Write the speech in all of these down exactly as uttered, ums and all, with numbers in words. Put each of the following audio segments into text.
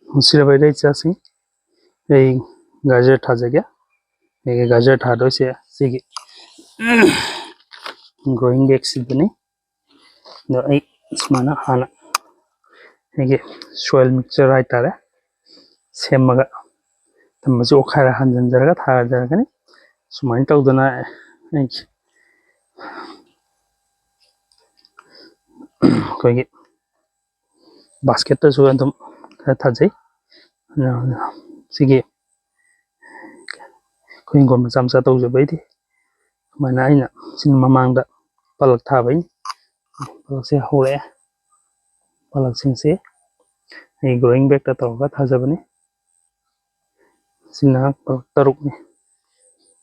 ꯅꯨꯡꯁꯤꯔꯕ ꯏꯆꯥꯁꯤꯡ, ꯑꯩ ꯒꯖꯔ ꯊꯥꯖꯒꯦ꯫ ꯑꯩꯒꯤ ꯒꯖꯔ ꯊꯥꯗꯣꯏꯁꯦ ꯁꯤꯒꯤ ꯒ꯭ꯔꯣꯋꯤꯡ ꯕꯦꯒꯁꯤꯗꯅꯤ꯫ ꯑꯗꯣ ꯑꯩ ꯁꯨꯃꯥꯏꯅ ꯍꯥꯟꯅ ꯑꯩꯒꯤ ꯁꯣꯏꯜ ꯃꯤꯛꯆꯔ ꯍꯥꯏꯇꯥꯔꯦ, ꯁꯦꯝꯃꯒ ꯊꯝꯕꯁꯤ ꯑꯣꯠꯈꯥꯏꯔ ꯍꯟꯖꯤꯟꯖꯔꯒ ꯊꯥꯖꯔꯒꯅꯤ꯫ ꯁꯨꯃꯥꯏꯅ ꯇꯧꯗꯅ ꯑꯩꯒꯤ ꯑꯩꯈꯣꯏꯒꯤ ꯕꯥꯁꯀꯦꯠꯇꯁꯨ ꯑꯗꯨꯝ ꯈꯔ ꯊꯥꯖꯩ꯫ ꯑꯗꯨꯅ ꯁꯤꯒꯤ ꯑꯩꯈꯣꯏ ꯍꯤꯡꯒꯣꯜ ꯃꯆꯥ ꯃꯆꯥ ꯇꯧꯖꯕꯩꯗꯤ ꯁꯨꯃꯥꯏꯅ ꯑꯩꯅ ꯁꯤꯅ ꯃꯃꯥꯡꯗ ꯄꯂꯛ ꯊꯥꯕꯩꯅꯤ꯫ ꯄꯂꯛꯁꯦ ꯍꯧꯔꯛꯑꯦ꯫ ꯄꯂꯛꯁꯤꯡꯁꯦ ꯑꯩ ꯒ꯭ꯔꯣꯋꯤꯡ ꯕꯦꯒꯇ ꯇꯧꯔꯒ ꯊꯥꯖꯕꯅꯤ꯫ ꯁꯤꯅ ꯄꯂꯛ ꯇꯔꯨꯛꯅꯤ꯫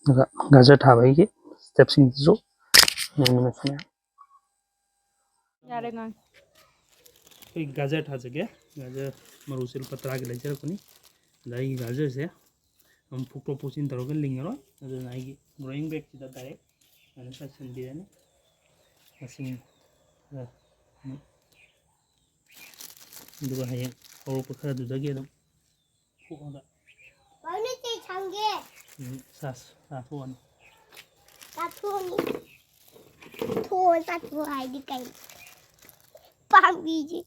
ꯑꯗꯨꯒ ꯒꯖꯔ ꯊꯥꯕꯒꯤ ꯁ꯭ꯇꯦꯞꯁꯤꯡꯁꯤꯁꯨ ꯌꯦꯡꯃꯤꯟꯅꯁꯤ꯫ ꯌꯥꯔꯦ, ꯉꯥꯡ꯫ ꯑꯩꯈꯣꯏ ꯒꯖꯔ ꯊꯥꯖꯒꯦ꯫ ꯒꯖꯔ ꯃꯔꯨꯁꯦ ꯂꯨꯄꯥ ꯇꯔꯥꯒꯤ ꯂꯩꯖꯔꯛꯄꯅꯤ꯫ ꯑꯗ ꯑꯩꯒꯤ ꯒꯖꯔꯁꯦ ꯑꯗꯨꯝ ꯐꯨꯛꯇꯣꯛ ꯐꯨꯛꯆꯤꯟ ꯇꯧꯔꯒ ꯂꯤꯡꯉꯔꯣꯏ꯫ ꯑꯗꯨꯅ ꯑꯩꯒꯤ ꯒ꯭ꯔꯣꯋꯤꯡ ꯕꯦꯒꯁꯤꯗ ꯗꯥꯏꯔꯦꯛ ꯑꯗꯨꯃꯥꯏꯅ ꯆꯥꯏꯁꯤꯟꯕꯤꯔꯅꯤ꯫ ꯃꯁꯤꯡ ꯈꯔ, ꯎꯝ꯫ ꯑꯗꯨꯒ ꯍꯌꯦꯡ ꯍꯧꯔꯛꯄ ꯈꯔꯗꯨꯗꯒꯤ ꯑꯗꯨꯝ ꯐꯨꯛꯑꯒ꯫ ꯋꯥꯏꯅ ꯆꯦ ꯁꯪꯒꯦ꯫ ꯎꯝ, ꯆꯥ-, ꯆꯥꯊꯣꯛꯑꯅꯤ꯫ ꯆꯥꯊꯣꯛꯑꯅꯤ꯫ ꯊꯣꯛꯑꯣ, ꯆꯥꯊꯣꯛꯑꯣ ꯍꯥꯏꯗꯤ ꯀꯩꯅꯣ? ꯄꯥꯝꯕꯤꯁꯦ꯫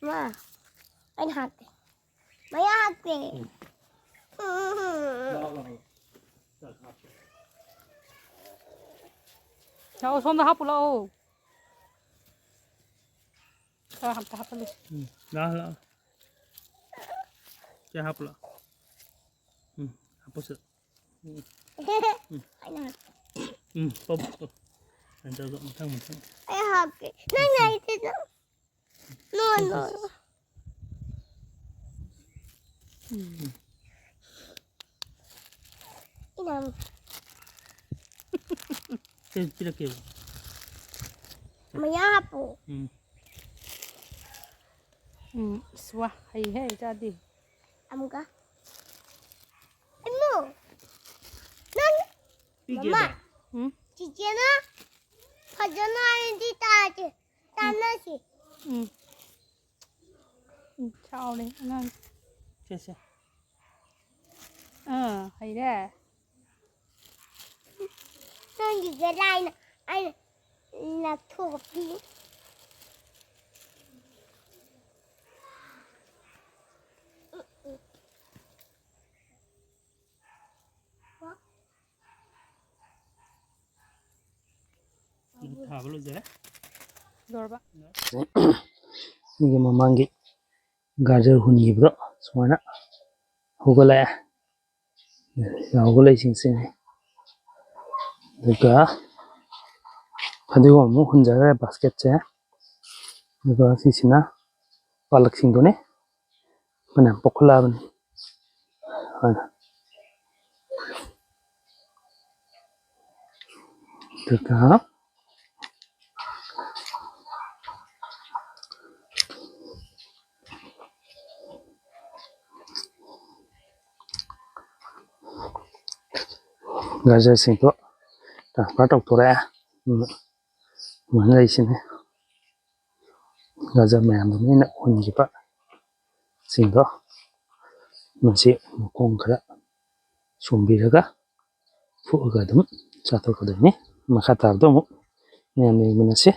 ꯃꯥ, ꯑꯩꯅ ꯍꯥꯞꯀꯦ꯫ ꯃꯌꯥ ꯍꯥꯞꯀꯦ꯫ ꯎꯝ꯫ ꯎꯝ꯫ ꯂꯥꯛꯑꯣ, ꯂꯥꯛꯑꯣ꯫ ꯆꯥꯛ ꯍꯥꯞꯀꯦ꯫ ꯂꯥꯛꯑꯣ, ꯁꯣꯝꯗ ꯍꯥꯞꯄꯨ ꯂꯥꯛꯑꯣ꯫ ꯈꯔ ꯑꯝꯇ ꯍꯥꯞꯍꯜꯂꯨ꯫ ꯎꯝ, ꯂꯥꯛꯑꯣ, ꯂꯥꯛꯑꯣ꯫ ꯁꯤ ꯍꯥꯞꯄꯨ ꯂꯥꯛꯑꯣ꯫ ꯎꯝ, ꯍꯥꯞꯄꯨ ꯁꯤꯗ꯫ ꯎꯝ, ꯎꯝ꯫ ꯑꯩꯅ ꯍꯥꯞꯀꯦ꯫ ꯎꯝ, ꯄꯞ, ꯄꯞ꯫ ꯑꯗꯨꯒ ꯃꯊꯪ, ꯃꯊꯪ꯫ ꯑꯩ ꯍꯥꯞꯀꯦ꯫ ꯅꯪ ꯂꯩꯇꯦꯗ꯫ ꯅꯣ, ꯅꯣ꯫ ꯎꯝ꯫ ꯏꯅꯝ꯫ ꯁꯦ, ꯄꯤꯔꯛꯀꯦꯕ꯫ ꯃꯌꯥ ꯍꯥꯞꯄꯣ꯫ ꯎꯝ꯫ ꯎꯝ, ꯑꯁ, ꯋꯥ, ꯍꯩꯍꯦ, ꯏꯆꯥꯗꯤ꯫ ꯑꯃꯨꯛꯀ꯫ ꯏꯃꯨ, ꯅꯪ꯫ ꯄꯤꯒꯦꯕ꯫ ꯃꯃꯥ꯫ ꯎꯝ꯫ ꯆꯤꯆꯦꯅ ꯐꯖꯅ ꯍꯥꯏꯔꯗꯤ ꯇꯥꯁꯦ, ꯇꯥꯟꯅꯁꯤ꯫ ꯎꯝ꯫ ꯎꯝ, ꯆꯥꯎꯔꯦ ꯑꯉꯥꯡ꯫ ꯁꯦ, ꯁꯦ꯫ ꯑꯥ, ꯍꯩꯔꯦ꯫ ꯅꯪꯒꯤꯁꯦ ꯂꯥꯏꯅ ꯑꯩꯅ ꯂꯥꯊꯣꯛꯄꯤ꯫ ꯊꯥꯕ ꯂꯣꯏꯖꯔꯦ꯫ ꯂꯣꯏꯔꯕ? ꯁꯤꯒꯤ ꯃꯃꯥꯡꯒꯤ ꯒꯥꯖꯔ ꯍꯨꯟꯈꯤꯕꯗꯣ ꯁꯨꯃꯥꯏꯅ ꯍꯧꯒꯠꯂꯛꯑꯦ꯫ ꯍꯧꯒꯠꯂꯛꯏꯁꯤꯡꯁꯤꯅꯤ꯫ ꯑꯗꯨꯒ ꯐꯗꯤꯒꯣꯝ ꯑꯃꯨꯛ ꯍꯨꯟꯖꯈ꯭ꯔꯦ ꯕꯥꯁꯀꯦꯠꯁꯦ꯫ ꯑꯗꯨꯒ ꯁꯤꯁꯤꯅ ꯄꯥꯂꯛꯁꯤꯡꯗꯨꯅꯤ꯫ ꯐꯅꯌꯥꯝ ꯄꯣꯛꯈꯠꯂꯛꯑꯕꯅꯤ꯫ ꯑꯗꯨꯒ ꯒꯖꯔꯁꯤꯡꯗꯣ transfer ꯇꯧꯊꯣꯔꯛꯑꯦ꯫ ꯎꯝ, ꯑꯗꯨꯃꯥꯏꯅ ꯂꯩꯁꯤꯅꯤ꯫ ꯒꯖꯔ ꯃꯌꯥꯝꯗꯨꯅ ꯑꯩꯅ ꯍꯨꯟꯈꯤꯕ ꯁꯤꯡꯗꯣ ꯃꯁꯤ ꯃꯈꯣꯡ ꯈꯔ ꯁꯣꯝꯕꯤꯔꯒ ꯐꯨꯛꯑꯒ ꯑꯗꯨꯝ ꯆꯥꯊꯣꯛꯀꯗꯣꯏꯅꯤ꯫ ꯃꯈꯥ ꯇꯥꯕꯗꯣ ꯑꯃꯨꯛ ꯃꯌꯥꯝ ꯌꯦꯡꯃꯤꯟꯅꯁꯤ꯫